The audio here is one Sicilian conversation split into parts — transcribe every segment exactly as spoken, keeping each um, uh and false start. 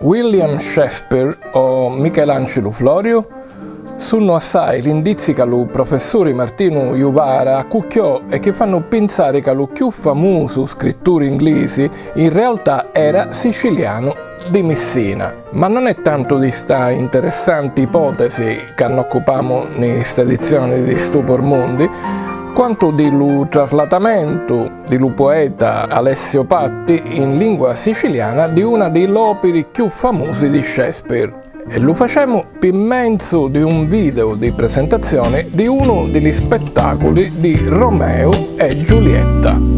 William Shakespeare o Michelancilu Floriu? Sunnu assai l'indizzi ca lu professuri Martinu Juvara accucchiò e chi fannu pinsari ca lu cchiù famusu scritturi nglisi in realtà era sicilianu di Missina. Ma non è tantu di sta interessanti ipotesi ca n'occupamu ni st'edizioni di Stupor Mundi, quantu di lu traslatamentu di lu poeta Alessio Patti in lingua siciliana di una di l'opiri cchiù famusi di Shakespeare. E lu facemu pi menzu di un video di presentazioni di unu di li spettaculi di Romeu e Giulietta.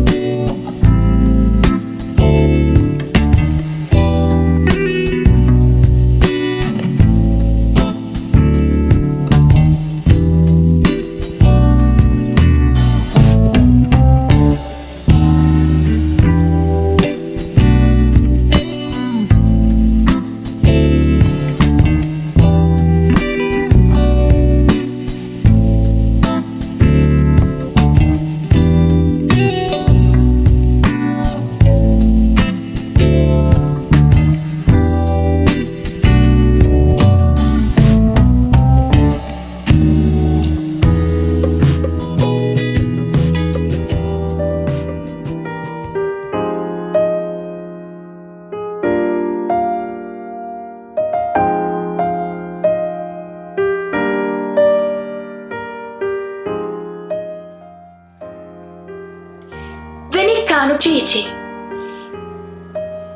Veni ccà, nutrici!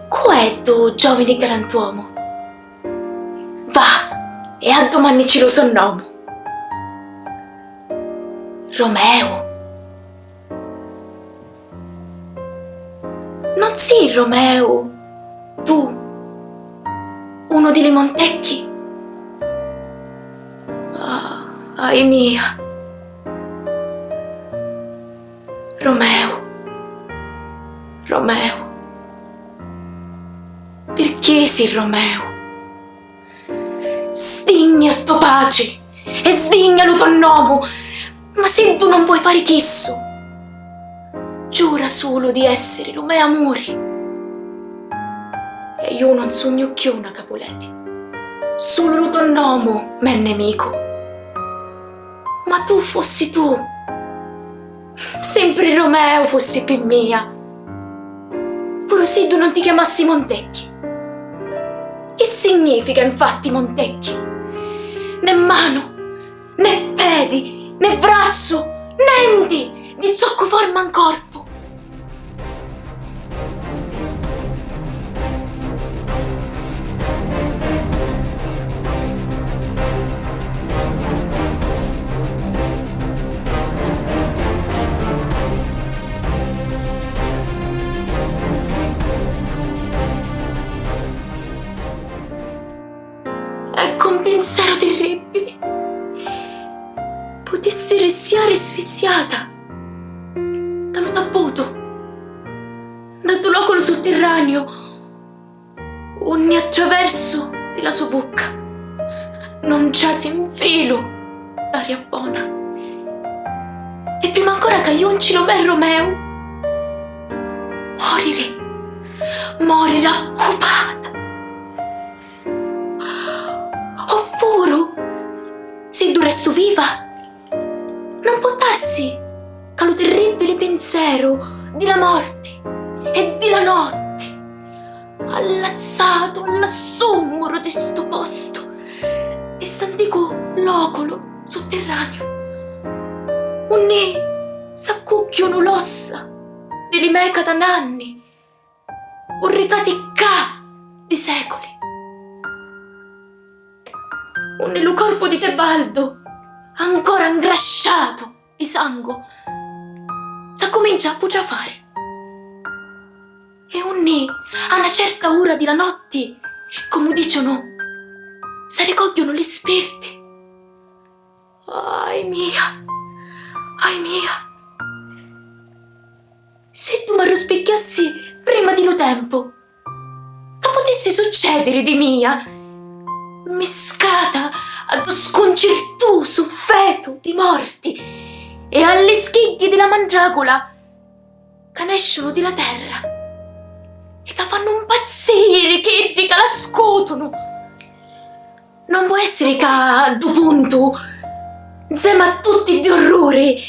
Cu è ddu giovini galantuomu? Va, e addumannici lu so nomu. Romeu. Non si Romeu, tu, unu di li Montecchi? Ah, ai mia. Romeu, Romeu, pirchì si Romeu? Sdigna a to patri e sdigna lu to nomu, ma siddu non voi fari chissu, giura sulu di essiri lu me amuri. E ju non sugnu cchiù na Capuleti, sulu lu to nomu m'è nemicu. Ma tu fussi tu, sempri Romeu fussi pi mia, puru siddu non ti chiamassi Montecchi. Chi significa infatti Montecchi? Né manu, né pedi, né vrazzu, nenti di zoccu forma un corpu. Eccu un pinseru tirribili. Putissi ristiari sfissiata da lu tapputu, da ddu loculu suttirraniu, unni attraversu di la so vucca non trasi 'n filu d'aria bona. E prima ancora ca junci lu me Romeu, moriri, moriri accupata. Oppuru, siddu restu viva, non può darsi ca lu terribili pinseru di la morti e di la notti, allazzatu a l'assummuru di stu postu, di st'anticu loculu suttirraniu, unni s'accucchiunu l'ossa di li me catananni, urricati ccà di seculi, unni lu corpu di Tebaldu, ancora ngrasciatu di sangu, s'accumincia a putrafari, e unni a na certa ura di la notti, comu dicinu, s'arricogghiunu li spirti. Ai mia, ai mia. Siddu m'arruspicchiassi prima di lu tempu, ca putissi succediri di mia, mmiscata a ddu scuncirtusu fetu di morti e a li schigghi di la mandragula ca nesciunu di la terra e ca fannu mpazziri chiddi ca la scu- Non pò essiri ca, a ddu puntu, nzemi a tutti ddi orruri,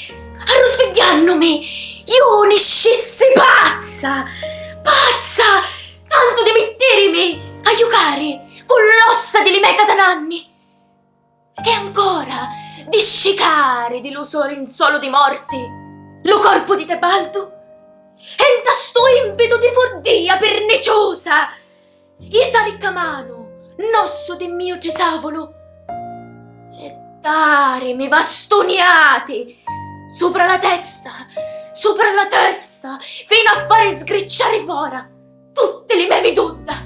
arruspigghiannumi, iu niscissi pazza, pazza, tantu di mittirimi a jucari cu l'ossa di li me catananni. E ancora di scicari di lu so linzolu di morti lu corpu di Tebaldu, e nta stu impitu di furdia pirniciusa, isari cca manu n'ossu di miu trisavulu e darimi vastuniati supra la testa, supra la testa, finu a fari sgricciari fora tutti li me midudda.